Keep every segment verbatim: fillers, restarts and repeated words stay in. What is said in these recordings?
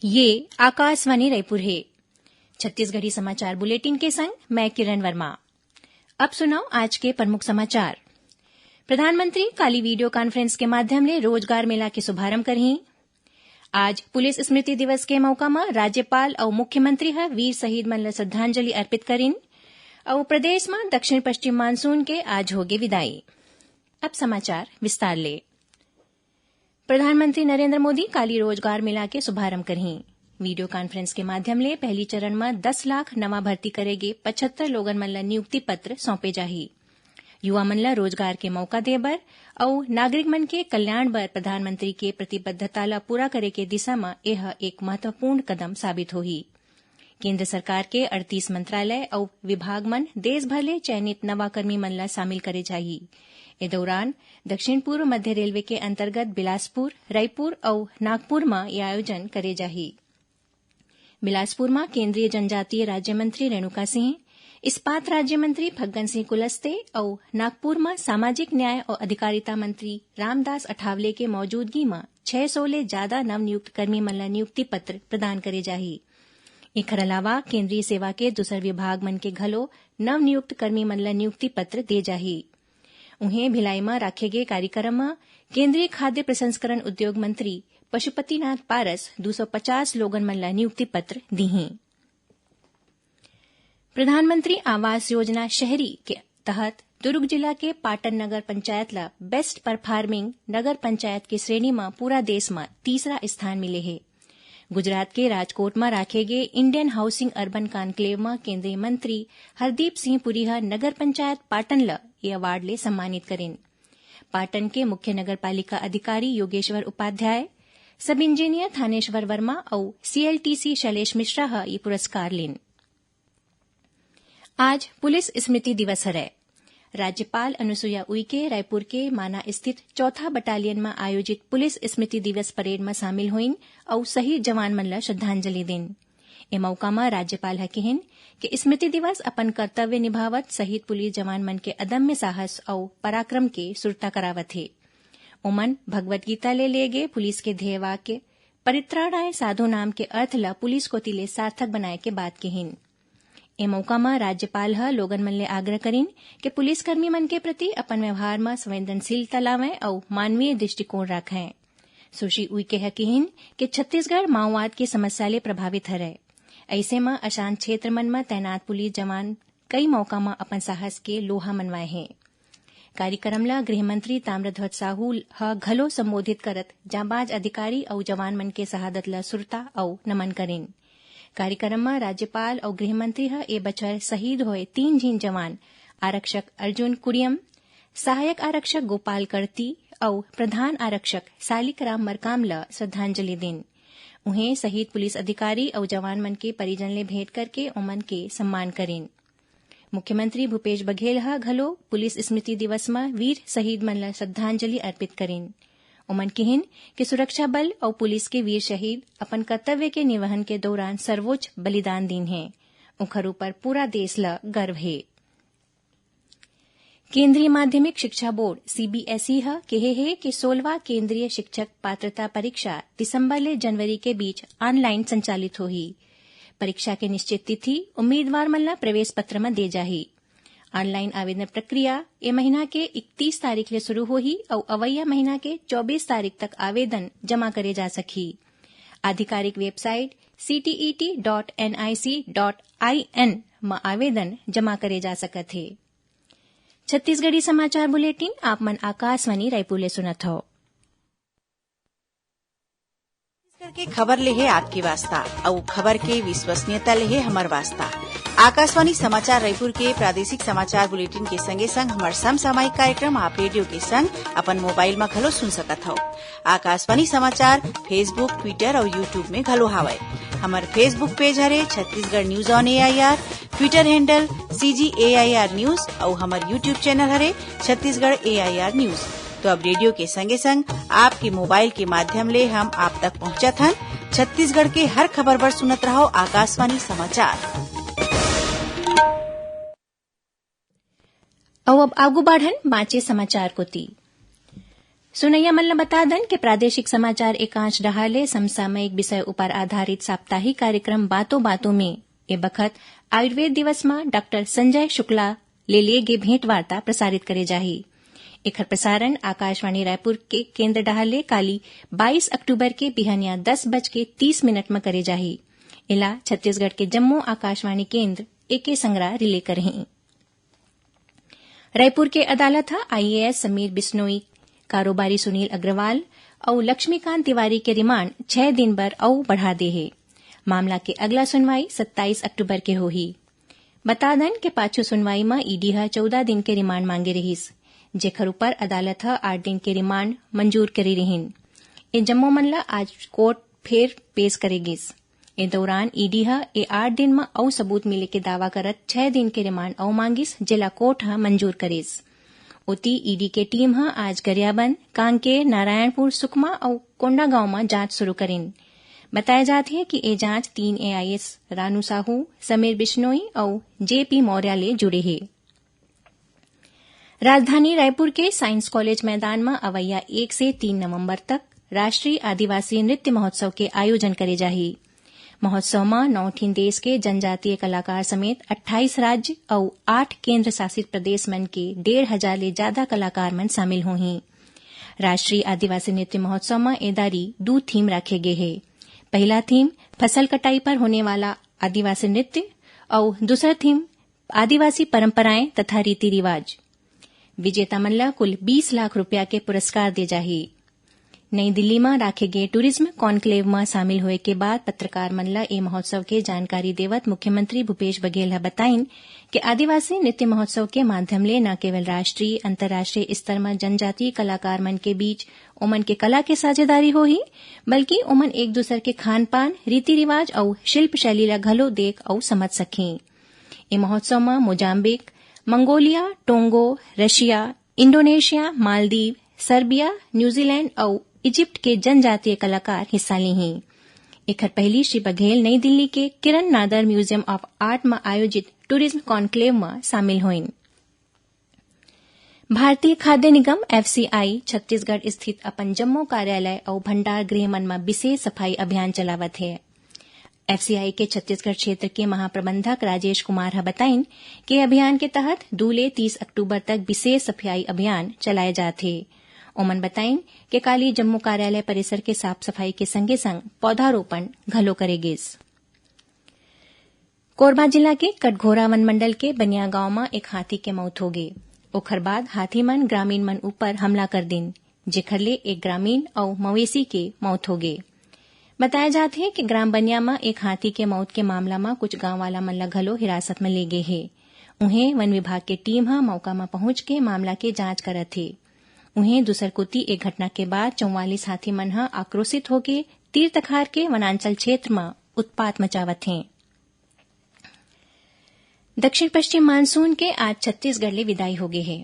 ये आकाशवाणी रायपुर हे। छत्तीसगढ़ी समाचार बुलेटिन के संग मैं किरण वर्मा। अब सुनव आज के प्रमुख समाचार। प्रधानमंत्री काली वीडियो कॉन्फ्रेंस के माध्यम ले रोजगार मेला के शुभारंभ करहीं। आज पुलिस स्मृति दिवस के मौका म राज्यपाल अउ मुख्यमंत्री ह वीर शहीद मन ल श्रद्धांजलि अर्पित करिन। अउ प्रदेश म दक्षिण पश्चिम मानसून के आज होगे विदाई। अब समाचार विस्तार ले। प्रधानमंत्री नरेंद्र मोदी काली रोजगार मेला के शुभारंभ करहीं। वीडियो कॉन्फ्रेंस के माध्यम ले पहली चरण म दस लाख नवा भर्ती करे गे पचहत्तर लोगन मन ल नियुक्ति पत्र सौंपे जाही। युवा मन ल रोजगार के मौका दे बर अउ नागरिक मन के कल्याण बर प्रधानमंत्री के प्रतिबद्धता ल पूरा करे के दिशा म एह एक महत्वपूर्ण कदम साबित होही। केंद्र सरकार के अड़तीस मंत्रालय अउ विभाग मन देश भर ले चयनित नवा कर्मी मन ल शामिल करे जाही। ए दौरान दक्षिण पूर्व मध्य रेलवे के अंतर्गत बिलासपुर, रायपुर अउ नागपुर म ये आयोजन करे जाही। बिलासपुर म केंद्रीय जनजातीय राज्य मंत्री रेणुका सिंह, इस्पात राज्य मंत्री फग्गन सिंह कुलस्ते अउ नागपुर म सामाजिक न्याय अउ अधिकारिता मंत्री रामदास अठावले के मौजूदगी म छह सौ ले जादा नवनियुक्त कर्मी मन ल नियुक्ति पत्र प्रदान करे जाही। एखर अलावा केंद्रीय सेवा के दूसर विभाग मन के घलो नवनियुक्त कर्मी मन ल नियुक्ति पत्र दे जाही। उहें, भिलाई म राखे गे कार्यक्रम म केंद्रीय खाद्य प्रसंस्करण उद्योग मंत्री पशुपतिनाथ पारस दू सौ पचास लोगन मन ल नियुक्ति पत्र दीहीं। प्रधानमंत्री आवास योजना शहरी के तहत दुर्ग जिला के पाटन नगर पंचायत ल बेस्ट परफॉर्मिंग नगर पंचायत के श्रेणी म पूरा देश म तीसरा स्थान मिले हे। गुजरात के राजकोट म राखे गे इंडियन हाउसिंग अर्बन कॉन्क्लेव म केंद्रीय मंत्री हरदीप सिंह पुरी ह नगर पंचायत पाटन ल ये अवार्ड ले सम्मानित करिन। पाटन के मुख्य नगर पालिका अधिकारी योगेश्वर उपाध्याय, सब इंजीनियर थानेश्वर वर्मा अउ सीएलटीसी शैलेश मिश्रा ह ये पुरस्कार लीन। आज पुलिस स्मृति दिवस हरय। राज्यपाल अनुसुईया उइके रायपुर के माना स्थित चौथा बटालियन म आयोजित पुलिस स्मृति दिवस परेड म शामिल होइन अउ शहीद जवान मन ल श्रद्धांजलि दीन। ए मौका म राज्यपाल ह किहिन कि स्मृति दिवस अपन कर्तव्य निभावत शहीद पुलिस जवान मन के अदम्य साहस अउ पराक्रम के सुरता करावत हे। ओमन भगवत गीता ले ले गे पुलिस के ध्येय वाक्य परित्राणाय साधु नाम के अर्थ ल पुलिस कोति ले सार्थक बनाए के बात किहिन। ए मौका म राज्यपाल ह लोगन मन ले आग्रह करिन कि पुलिसकर्मी मन के प्रति अपन व्यवहार म संवेदनशीलता लावंय अउ मानवीय दृष्टिकोण राखंय। सुश्री उइके ह किहिन कि छत्तीसगढ़ माओवाद के समस्या ले प्रभावित हरय। अइसे म अशांत क्षेत्र मन म तैनात पुलिस जवान कई मौका म अपन साहस के लोहा मनवाए हे। कार्यक्रम ल गृह मंत्री ताम्रध्वज साहू ह घलो संबोधित करत जांबाज अधिकारी अउ जवान मन के शहादत ल सुरता अउ नमन करिन। कार्यक्रम म राज्यपाल अउ गृह मंत्री ह ए बछर शहीद होए तीन झिन जवान आरक्षक अर्जुन कुड़ियम, सहायक आरक्षक गोपाल कड़ती अउ प्रधान आरक्षक सालिक राम मरकाम ल श्रद्धांजलि दीन। उहें, शहीद पुलिस अधिकारी अउ जवान मन के परिजन ले भेंट करके ओमन के सम्मान करिन। मुख्यमंत्री भूपेश बघेल ह घलो पुलिस स्मृति दिवस म वीर शहीद मन ल श्रद्धांजलि अर्पित करिन। ओमन किहिन कि सुरक्षा बल अउ पुलिस के वीर शहीद अपन कर्तव्य के निर्वहन के दौरान सर्वोच्च बलिदान दीन हे। उंखर ऊपर पूरा देश ल गर्व हे। केंद्रीय माध्यमिक शिक्षा बोर्ड, सीबीएसई, ह केहे हे कि सोलहवां केंद्रीय शिक्षक पात्रता परीक्षा दिसंबर ले जनवरी के बीच ऑनलाइन संचालित होही। परीक्षा के निश्चित तिथि उम्मीदवार मन ल प्रवेश पत्र म दे जाही। ऑनलाइन आवेदन प्रक्रिया ए महीना के इकतीस तारीख ले शुरू होही अउ अवइया महीना के चौबीस तारीख तक आवेदन जमा करे जा सकही। आधिकारिक website CTET dot NIC dot IN म आवेदन जमा करे जा सकत हे। छत्तीसगढ़ी समाचार बुलेटिन आप मन आकाशवाणी रायपुर ले सुनत हव। छत्तीसगढ़ के खबर ले हे आपके वास्ता, अउ खबर के विश्वसनीयता ले हे हमर वास्ता। आकाशवाणी समाचार रायपुर के प्रादेशिक समाचार बुलेटिन के संगे संग हमर समसामयिक कार्यक्रम आप रेडियो के संग अपन मोबाइल म घलो सुन सकत हव। आकाशवाणी समाचार Facebook, Twitter अउ YouTube में घलो हावय। हमर Facebook पेज हरे Chhattisgarh news on AIR, Twitter handle CG AIR news अउ हमर YouTube चैनल हरे छत्तीसगढ़ एआईआर न्यूज। तो अब रेडियो के संगे संग आपके मोबाइल के माध्यम ले हम आप तक पहुंचत हन। छत्तीसगढ़ के हर खबर बर सुनत रहव आकाशवाणी समाचार। अउ अब आगू बाढ़न बांचे समाचार कोति। सुनैया मन ल बता दन के प्रादेशिक समाचार एकांश डहार ले समसामयिक विषय उपर आधारित साप्ताहिक कार्यक्रम बातों बातों में ए बखत आयुर्वेद दिवस म डॉक्टर संजय शुक्ला ले लिए गे भेंट वार्ता प्रसारित करे जाही। एखर प्रसारण आकाशवाणी रायपुर के केंद्र डहार ले काली बाईस अक्टूबर के बिहनिया दस बज के तीस मिनट म करे जाही। एला छत्तीसगढ़ के जम्मो आकाशवाणी केंद्र एके संगरा रिले करही। रायपुर के अदालत ह आईएएस समीर बिश्नोई, कारोबारी सुनील अग्रवाल अउ लक्ष्मीकांत तिवारी के रिमांड छह दिन बर अउ बढ़ा दे हे। मामला के अगला सुनवाई सत्ताईस अक्टूबर के होही। बता दन के पाछू सुनवाई म ईडी ह चौदह दिन के रिमांड मांगे रिहिस, जेखर ऊपर अदालत ह आठ दिन के रिमांड मंजूर करे रिहिन। ए जम्मो मन ल आज कोर्ट फेर पेश करे गिस। ए दौरान ईडी ह ए आठ दिन म अउ सबूत मिले के दावा करत छह दिन के रिमांड अउ मांगिस, जेला कोर्ट ह मंजूर करिस। ओती ईडी के टीम ह आज गरियाबंद, कांकेर, नारायणपुर, सुकमा अउ कोंडागांव म जांच शुरू करिन। बताया जात हे कि ए जांच तीन एआईएस रानू साहू, समीर बिश्नोई अउ जेपी मौर्य ले जुड़े हे। राजधानी रायपुर के साइंस कॉलेज मैदान म अवैया एक से तीन नवंबर तक राष्ट्रीय आदिवासी नृत्य महोत्सव के आयोजन करे जाही। महोत्सव म नौ ठिन देश के जनजातीय कलाकार समेत अट्ठाईस राज्य अउ आठ केंद्र शासित प्रदेश मन के डेढ़ हजार ले जादा कलाकार मन शामिल होही। राष्ट्रीय आदिवासी नृत्य महोत्सव म ए दारी दू थीम राखे गे हे। पहला थीम फसल कटाई पर होने वाला आदिवासी नृत्य अउ दूसरा थीम आदिवासी परंपराएं तथा रीति रिवाज। विजेता मन ल कुल बीस लाख रुपया के पुरस्कार दे जाही। नई दिल्ली म राखे गे टूरिज्म कॉन्क्लेव म शामिल होए के बाद पत्रकार मन ल ए महोत्सव के जानकारी देवत मुख्यमंत्री भूपेश बघेल ह बताइन कि आदिवासी नृत्य महोत्सव के माध्यम ले न केवल राष्ट्रीय, अंतर्राष्ट्रीय स्तर म जनजातीय कलाकार मन के बीच ओमन के कला के साझेदारी होही, बल्कि ओमन एक दूसर के खान पान, रीति रिवाज अउ शिल्प शैली ल घलो देख अउ समझ सकही। ए महोत्सव म Mozambique, Mongolia, Tonga, Russia, Indonesia, Maldives, Serbia, New Zealand अउ इजिप्ट के जनजातीय कलाकार हिस्सा लेही। एखर पहिली श्री बघेल नई दिल्ली के किरण नादर म्यूजियम ऑफ आर्ट म आयोजित टूरिज्म कॉन्क्लेव म शामिल होइन। भारतीय खाद्य निगम, एफसीआई, छत्तीसगढ़ स्थित अपन जम्मो कार्यालय अउ भंडार गृह मन म विशेष सफाई अभियान चलावत हे। एफसीआई के छत्तीसगढ़ क्षेत्र के महाप्रबंधक राजेश कुमार ह बताइन कि अभियान के तहत दू ले तीस अक्टूबर तक विशेष सफाई अभियान चलाए जात हे। ओमन बताइन कि काली जम्मो कार्यालय परिसर के साफ सफाई के संगे संग पौधारोपण घलो करे गिस। कोरबा जिला के कटघोरा वनमंडल के बनिया गांव म एक हाथी के मौत होगे। ओखर बाद हाथी मन ग्रामीण मन ऊपर हमला कर दिन, जेखर ले एक ग्रामीण अउ मवेशी के मौत होगे। बताया जात हे कि ग्राम बनिया म एक हाथी के मौत के मामला म कुछ गांव वाला मन ल घलो हिरासत म ले गे हे। उहें, वन विभाग के टीम ह मौका म पहुंच के मामला के जांच करत हे। उहें, दूसर कोति, एक घटना के बाद चौवालीस हाथी मन ह आक्रोशित होके तीर तखार के वनांचल क्षेत्र म उत्पात मचावत हें। दक्षिण पश्चिम मानसून के आज छत्तीसगढ़ ले विदाई होगे हे।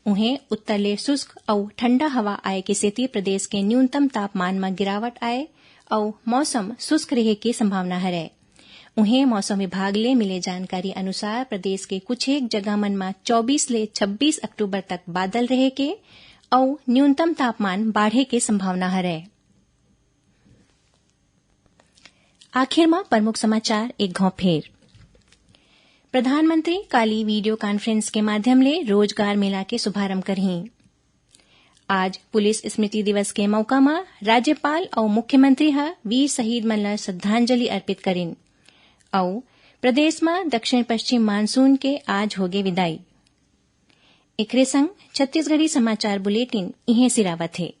उहें, उत्तर ले शुष्क अउ ठंडा हवा आए के सेती प्रदेश के न्यूनतम तापमान म गिरावट आए अउ मौसम शुष्क रहे के संभावना हरय। उहें, मौसम विभाग ले मिले जानकारी अनुसार प्रदेश के कुछ एक जगह मन म चौबीस ले छब्बीस अक्टूबर तक बादल रहे के अउ न्यूनतम तापमान बाढ़े के संभावना हरय। आखिर म प्रमुख समाचार एक घौं फेर। प्रधानमंत्री काली वीडियो कॉन्फ्रेंस के माध्यम ले रोजगार मेला के शुभारंभ करहीं। आज पुलिस स्मृति दिवस के मौका म राज्यपाल अउ मुख्यमंत्री ह वीर शहीद मन ल श्रद्धांजलि अर्पित करिन। अउ प्रदेश म दक्षिण पश्चिम मानसून के आज होगे विदाई। एकरे संग छत्तीसगढ़ी समाचार बुलेटिन इहें सिरावत हे।